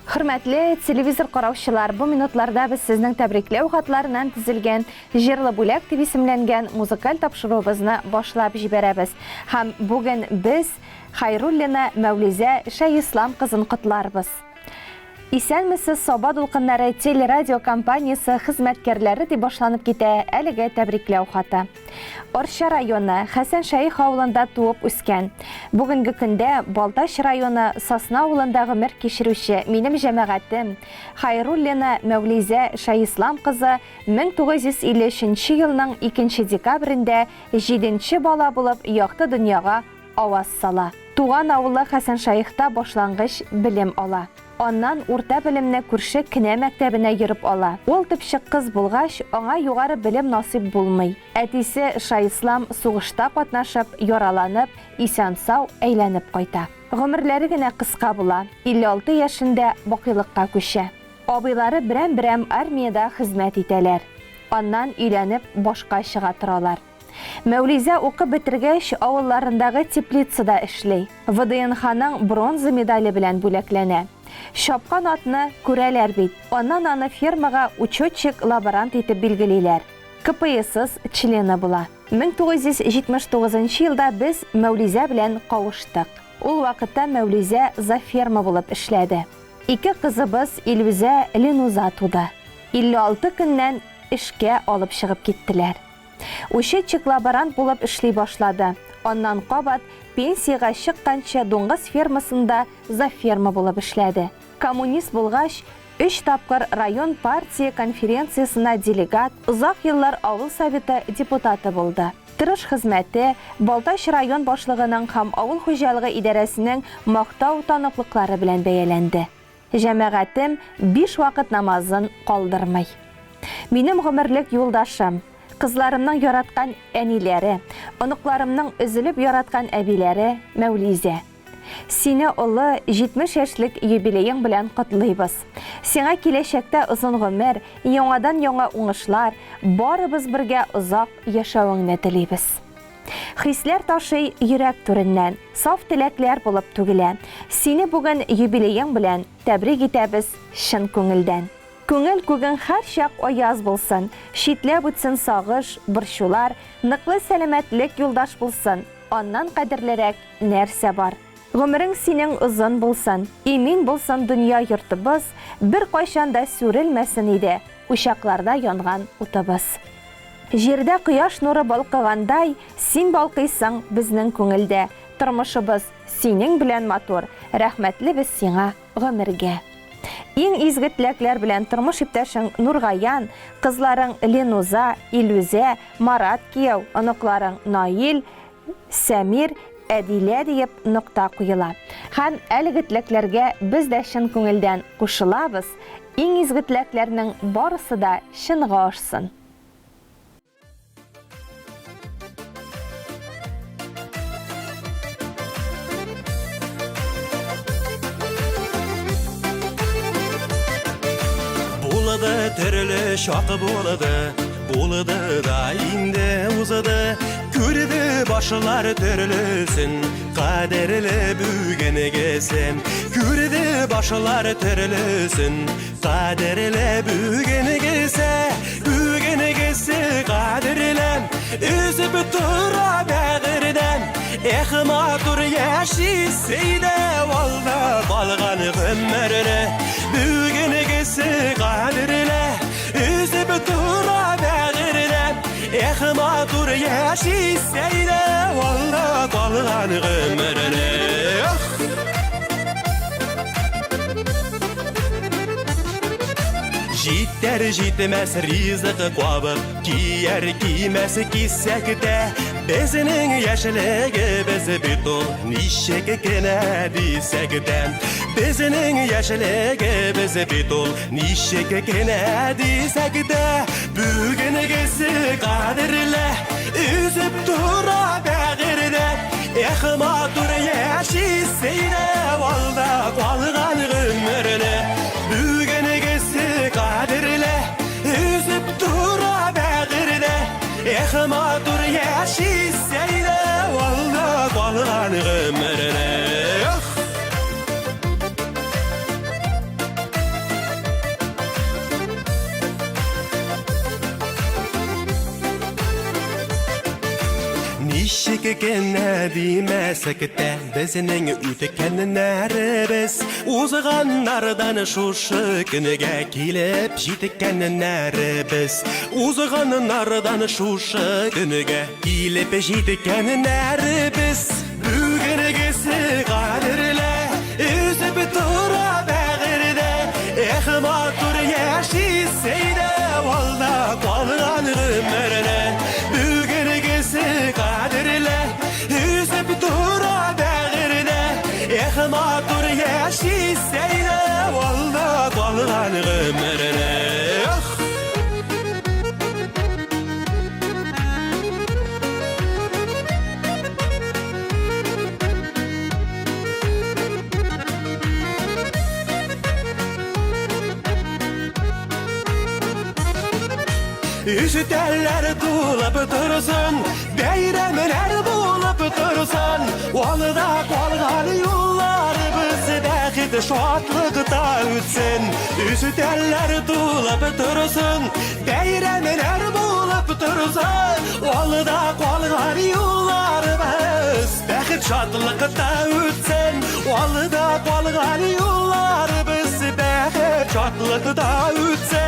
Хөрмәтле телевизор караучылар, бу минутларда без сезнең тәбрикләү хатларыннан төзелгән Җырлы бүләк дип исемләнгән музыкаль тапшыруыбызны башлап җибәрәбез. Һәм бүген без Хәйруллина Мәүлизә Шәйислам кызын котларбыз. Исәнмесез, Саба дулкыннары телерадиокомпаниясе хезмәткәрләре дип башланып китә әлеге тәбрикләү хаты. Арча районы, Хәсән Шәех авылында туып үскән. Бүгенге көндә Балтач районы Сосна авылында гомер кичерүче минем җәмәгатем Хәйруллина Мәүлизә Шәислам кызы 1953 елның 2 декабрендә җиденче бала булып якты дөньяга аваз сала. Туган авылы Хәсәншәехта башлангыч белем ала. Аннан урта белемне күрше Кенә мәктәбенә йөреп ала. Ул төпчек кыз булгач, аңа югары белем насыйп булмый. Әтисе Шаислам сугышта катнашып, яраланып, исән-сау әйләнеп кайта. Гомерләре генә кыска була, 56 яшендә бакыйлыкка күчә. Абыйлары берәм-берәм армиядә хезмәт итәләр. Аннан өйләнеп башка чыга торалар. Мәүлизә укып бетергәч, авылларындагы теплицада эшли. ВДНХның бронза медале белән бүләкләнә. Чапкан атны күрәләр бит. Аннан аны фермага учетчик-лаборант итеп билгелиләр. КПСС члены була. 1979 елда без Мәүлизә белән кавыштык. Ул вакытта Мәүлизә завферма булып эшләде. Ике кызыбыз Илүзә, Ленуза туды. 56 көннән эшкә алып чыгып киттеләр. Учетчик-лаборант булып эшли башлады. Аннан кабат пенсиягә чыкканчы дуңгыз фермасында завферма булып эшләде. Коммунист булгач, өч тапкыр район партия конференциясенә делегат, озак еллар авыл советы депутаты булды. Тырыш хезмәте, Балтач район башлыгының һәм авыл хуҗалыгы идарәсенең Мактау таныклыклары белән бәяләнде. Җәмәгатем биш вакыт намазын калдырмый. Минем гомерлек юлдашым, кызларымның яраткан әниләре, оныкларымның өзелеп яраткан әбиләре Мәүлизә. Сине олы 70 яшьлек юбилеең белән котлыйбыз. Сиңа киләчәктә озын гомер, яңадан-яңа уңышлар, барыбыз бергә озак яшәвеңне телибез. Хисләр ташый йөрәк түреннән, Саф теләкләр булып түгелә. Сине бүген юбилеең белән Тәбрик итәбез чын күңелдән. Күңел күгең һәрчак аяз булсын, Читләп үтсен сагыш, борчулар, Ныклы сәламәтлек юлдаш булсын, Аннан кадерлерәк нәрсә бар? Гомерең синең озын булсын, Имин булсын дөнья йортыбыз, Беркайчан да сүрелмәсен иде Учакларда янган утыбыз. Җирдә кояш нуры балкыгандай, Син балкыйсың безнең күңелдә. Тормышыбыз синең белән матур, Рәхмәтлебез сиңа гомергә. Иң изге теләкләр белән тормыш иптәшең Нургаян, кызларың Ленуза, Илүзә, Марат кияү, оныкларың Наил, Сәмир, Әдилә диеп нокта куела. Һәм әлеге теләкләргә без дә чын күңелдән кушылабыз, иң изге теләкләрнең барысы да чынга ашсын! Булды төрле чак булды, булды да инде узды. Күрде башлар төрлесен, кадерле бүгенгесен. Күрде башлар төрлесен, кадерле бүгенгесе. Бүгенгесе кадерле, өзеп тора бәгырьдән. Эх, матур яшисе иде алда калган гомерне. Бүгенгесе кадерле, өзеп тора бәгырьдән. Эх, матур яшисе иде алда калган гомерне. Эх! Җитәр җитмәс ризык кабып, кияр кимәс кисәк тә, безнең яшьлегебез бит ул, ничек кенә дисәк тә. Безнең яшьлегебез бит ул, ничек кенә дисәк тә, бүгенгесе кадерле, өзеп тора бәгырьдә. Эх, матур яшисе иде алда калган гомерне. Бүгенгесе кадерле, өзеп тора бәгырьдә. Эх, матур яшисе иде алда калган гомерне. Эх! кенә димәсәк тә, безнең үткәннәребез, узганнардан шушы көнгә килеп җиткәннәребез, узганнардан шушы көнгә килеп җиткәннәребез. Бүгенгесе кадерле, өзеп тора бәгырьдә, эх, матур яшисе иде алда калган гомерне. Бүгенгесе кадерле, өзеп тора бәгырьдә, эх, матур яшисе иде алда калган гомерне. Эх! Өстәлләр тулып торсын, бәйрәмнәр булып торсын, Алда калган юлларыбыз бәхет шатлыкта үтсен. Өстәлләр тулып торсын, бәйрәмнәр булып торсын, Алда калган юлларыбыз бәхет шатлыкта үтсен. Алда калган юлларыбыз бәхет шатлыкта үтсен.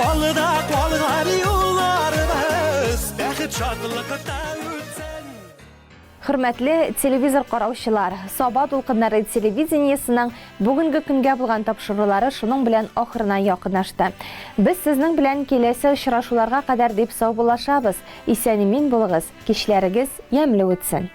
Алда калган юлларыбыз бәхет шатлыкта үтсен. Хөрмәтле телевизор караучылар, Саба дулкыннары телевидениесының бүгенге көнгә булган тапшырулары шуның белән ахырына якынлашты. Без сезнең белән киләсе очрашуларга кадәр дип саубуллашабыз. Исән-имин булыгыз, кичләрегез ямьле үтсен.